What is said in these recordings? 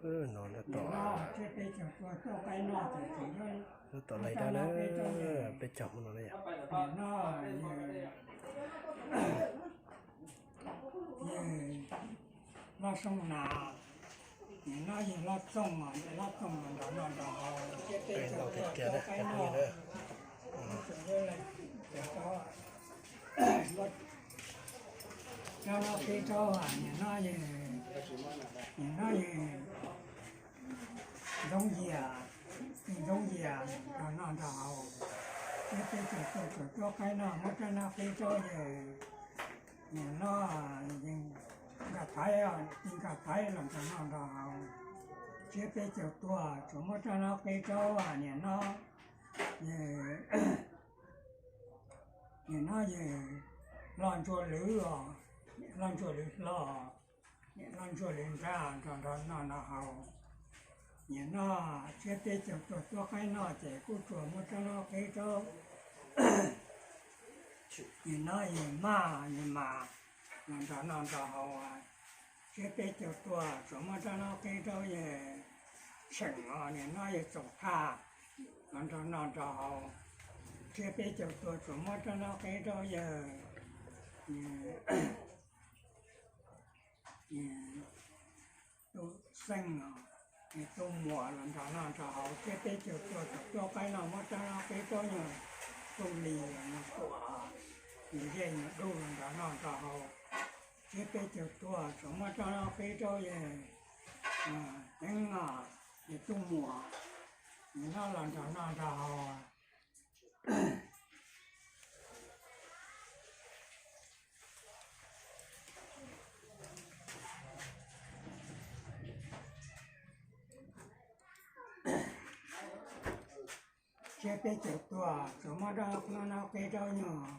No tab tom, tab tom laig dab na, peb caug hmo no na yom. Loj Xyooj Nas, nim no yog Loj Txooj, Loj Txooj los nrog noj nrog haus thiab peb caug tuaj cuab qaib noj. Cov no peb caug, nim no yog, nim no yog Ntxoov Yias, Ntxoov Yias nrog noj nrog haus thiab peb caug tuaj cuab qaib noj, muab rab noj peb caug yawg. Nim no Nkaj Thaiv, Nkaj Thaiv los nrog noj nrog haus thiab peb caug tuaj tsuas muab rab noj peb caug. Nim no, nim no yog Loj Ntsuag Lwm os, Loj Ntsuag Lwm Hlo, Loj Ntsuag Lwm Nrab nrog nrog noj nrog haus. Nim no thiab peb caug tuaj cuab qaib noj ces kuj tsuas muab rab noj peb caug. Nim no yog Maj, yog Mas los nrog noj nrog haus thiab peb caug tuaj tsuas muab rab noj peb caug. Yog Seem os, nim no yog Txoom Thaj los nrog noj nrog haus thiab peb caug tuaj tsuas muab rab noj peb caug. Yog Tub Xeej, Tub Muas los nrog noj nrog haus thiab peb caug tuaj tsuas cuab qaib noj muab rab noj peb caug. Yog Tub Lis, Nyuag Tuam, Nyuag Zej, Nyuag Dub los nrog noj nrog haus thiab peb caug tuaj tsuas muab rab noj peb caug. Yog Teev, yog Tub Muas, nim no los nrog noj nrog haus thiab peb caug tuaj tsuas muab rab noj peb caug. Nyuag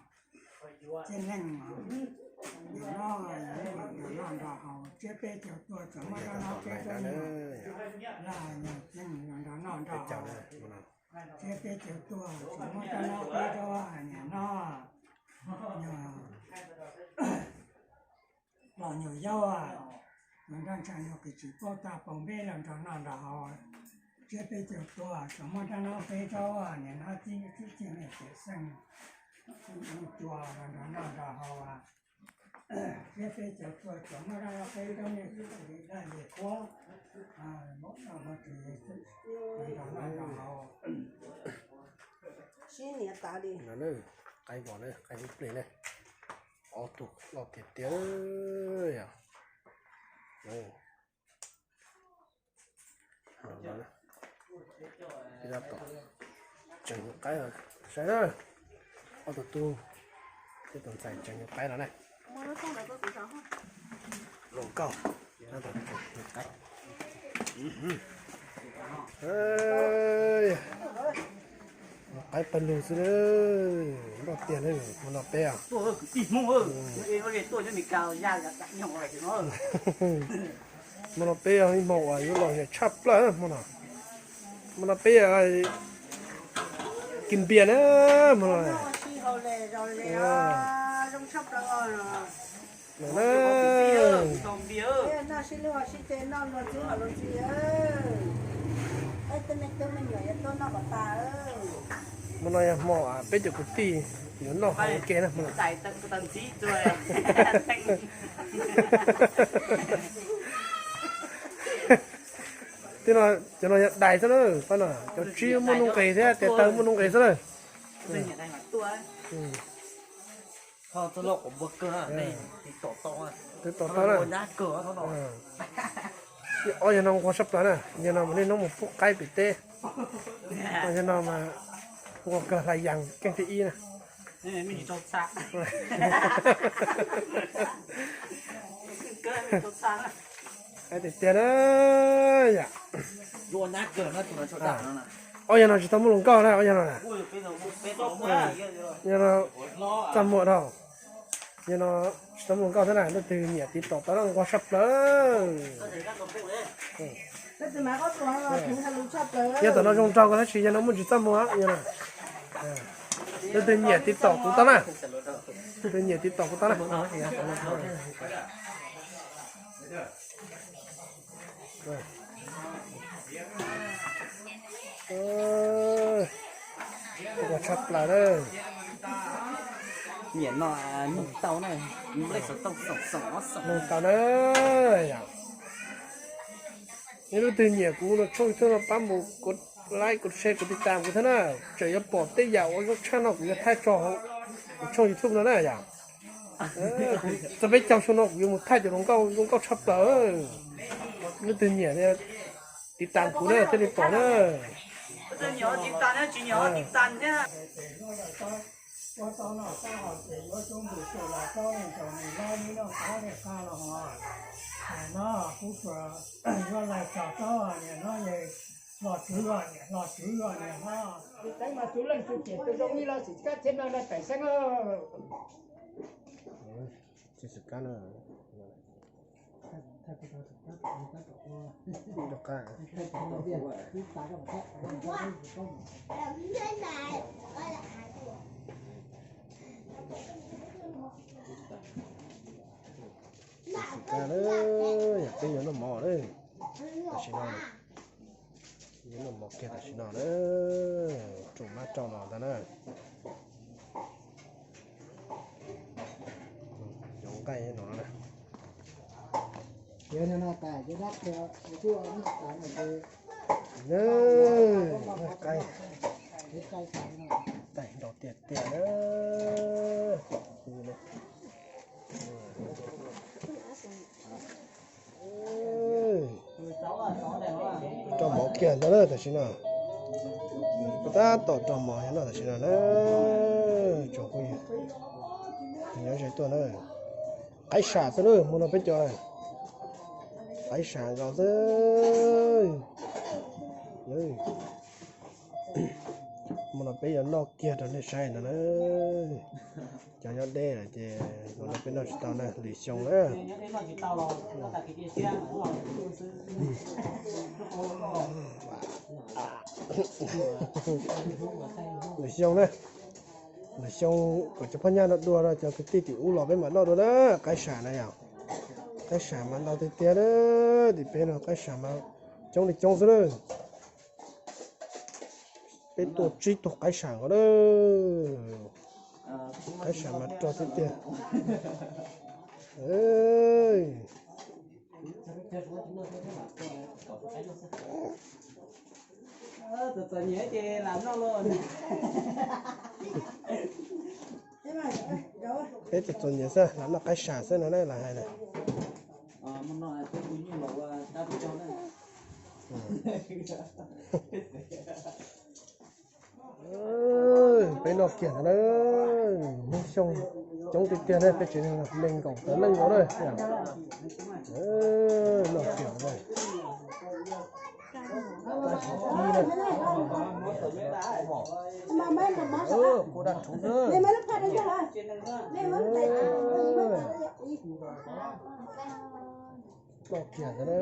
Txiaj Neej, nim no los nrog noj nrog haus thiab peb caug tuaj tsuas muab rab noj peb caug. Nyuag Laj, Nyuag Txiaj Neej los nrog noj nrog haus thiab peb caug tuaj tsuas muab rab noj peb caug. Nim no Los Nyuag Yaub, Nyuag Nraj Ntsha, Nyuag Kis Tsis Paub Tag Pau Npeb los nrog noj nrog haus thiab peb caug tuaj tsuas muab rab noj peb caug. Nim no Txib Txib Txiaj Neej, Txiaj Xeej, Txiaj Cua los nrog noj nrog haus thiab peb caug tuaj tsuas muab rab noj peb caug. Niaj Txiv Lis Daj Lis Khuab, Mauj Daj Mauj Tsuas, nrog noj nrog haus. Sib nias tas li. Qaib vos na, qaib lub plig na. Ob tug loj tiag tiag yom. Tab tom tseem nyuag qaib, saib na. Ob tug tub thiab tus ntxhais tseem nyuag qaib no na. Los nkauj, tab tom tseem nyuag qaib. Qaib pawg lug xwb na. Loj tiag na, hmo no peb os. Hmo no peb yog ib hmo uas yuav lom zem tshaj plaws hmo no. Hmo no peb kis npias na, hmo no. Hmo no yog hmo peb cov kwv tij yuav noj haus ua ke na hmo no. Tej no, cov no yog dais xwb na, pab no cov tsib muaj nuj nqis thiab tes taw muaj nuj nqis xwb na. Twb tom tau na. Ob yog no nquag sab plaws na, yog no mas niaj hnub mus pub qaib pem teb. Yog no mas nquag kawg hlais yas keej thib ib na. Tiag tiag na yom. Ob yog no tsis tau muaj hluas nkauj na, ob yog no na. Yog no txaj muag dhau. Yog no tsis tau muaj hluas nkauj thiab na, leej twg nyiam tiv tom tau na, nquag sab plaws. Yog tom no zoo nraug ko tab sis yog no muaj tsis txaj muag, yog no leej twg nyiam tiv tom kuv tau na. Leej twg nyiam tiv tom kuv tau na. Ua tshaj plaws na. Nyiam no, nug tau na, nug lej xov tooj xoom xoom ob xoom. Nug tau na. Yog nej leej twg nyiam kuv no tshooj YouTube no pab mus kuv like, kuv share, kuv tiv tam kuv thiab na. Tseem yuav pom tej yam uas zoo tshaj no kuv yuav thaij tso hauv kuv tshooj YouTube no na yom. Txog peb caug xyoo no kuv yuav mus thaij cov hluas nkauj zoo nkauj tshaj plaws. Leej twg nyiam tiv tam kuv na thiaj li pom na. Ua tau noj tau haus ces yuav coob ntus tsuas los plaub leej tsaus nws hlob nws noj qab nws qab los hos. Niam no kuv tsuas yuav laig tso plaub niam no es hlo tswv los niam hlo tswv los niam hlob. Tus teev mas tus leej tus tiam tus zoo li los xwm kab thiab no na pem xeeb. Tsis xwm kab na. Xwm kab na, yog peb yuav noj mov na. Tam sim no yuav noj mov kiag tam sim no na. Tsuas mab rau los ntag na. Cov nqaij no na. Qaib, qaib nrau tiag tiag na. Rau mov kiag ntag na tam sim no. Tab tom rau mov no tam sim no na. Tsoom phooj ywg, nyob ze tuaj na. Qaib sam xwb na, mus no peb cov qaib sam nkaus xwb. Mus no peb yuav noj kiag rau nej saib no na. Cov nyob deb lawm ces mus no peb noj tsis tau na, lwm xyoo na. Lwm xyoo na, lwm xyoo kom cov phab nyaj no dua rau cov kwv tij tim ub los peb mam noj dua na. Qaib sam na yom, qaib sam mas ntau tiag tiag na. Tim peb no qaib sam mas coob li coob xwb na. Peb tua tsib tug qaib sam nkaus na. Qaib sam mas rog tiag tiag. Peb txom txom nyem xwb, lam noj qaib sam xwb no na, lam hais na. Peb noj kiag ntawd na, hnub xyoo coob tiag tiag na, peb tsev neeg nees nkaum tawm leej nkaus na. Noj kiag na. Kuv dab rhuv na. Noj kiag ntawd na.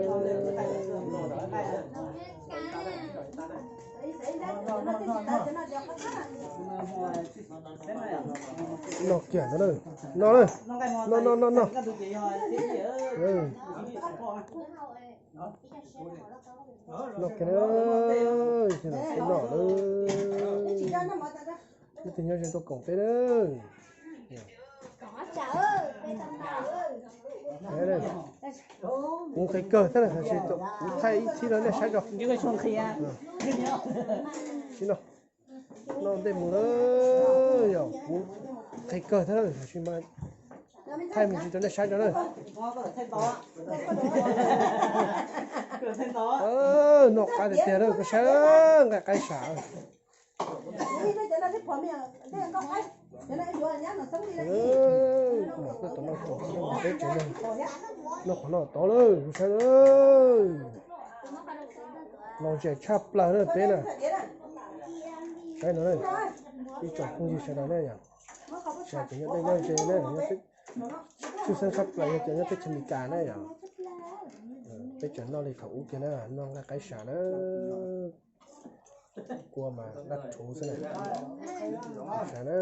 Noj kiag ntawd na. Noj na. Noj, noj, noj, noj. Noj kiag na. Noj na. Ib tug nyob ze tuaj koom peb na. Kuv nqhis kawg thiab, kuv thaij ib thib rau nej saib tso. Sib noj, noj ntej mus lawm, yog kuv nqhis kawg thiab, tab sis mas thaij me ntsis rau nej saib tso na. Noj qab tiag tiag na, koj saib nqaij qaib sam. Peb tsev neeg noj qhov no tod lawm, koj saib lawm. Los zem tshaj plaws na peb na. Saib no na, ib tsoom phooj ywg sawv daws na yom. Sawv daws cov nyob deb nyob ze na, tshwj xeeb tshaj plaws yog cov nyob teb chaws Amelikas na yom. Peb tseem noj li thaum ub kiag na, noj nqaij qaib sam na. Kua mas dab rhuv xwb na. Sam na.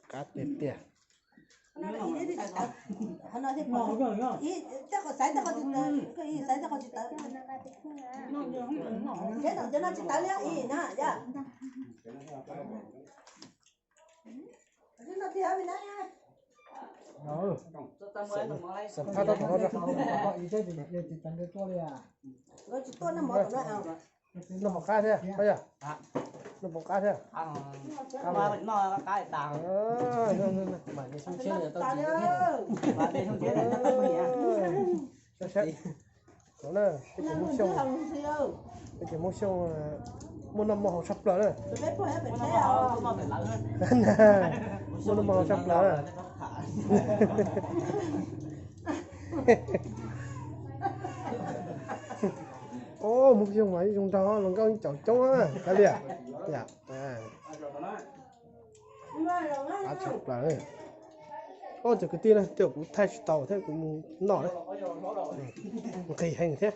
Qab tiag tiag. Xam phaj tau tom no. Noj pom qab thiab, noj pom qab thiab. Peb cov Hmoob Xyooj, peb cov Hmoob Xyooj muaj noj muaj haus tshaj plaws na. Muaj noj muaj haus tshaj plaws na. Hmoob Xyooj mas zoo nraug los nkauj caum coob, kav liam. Qab tshaj plaws. Ob cov kwv tij na, tej zaum kuv thaij tsis tau thiab, kuv mus noj na. Nqhis heev thiab.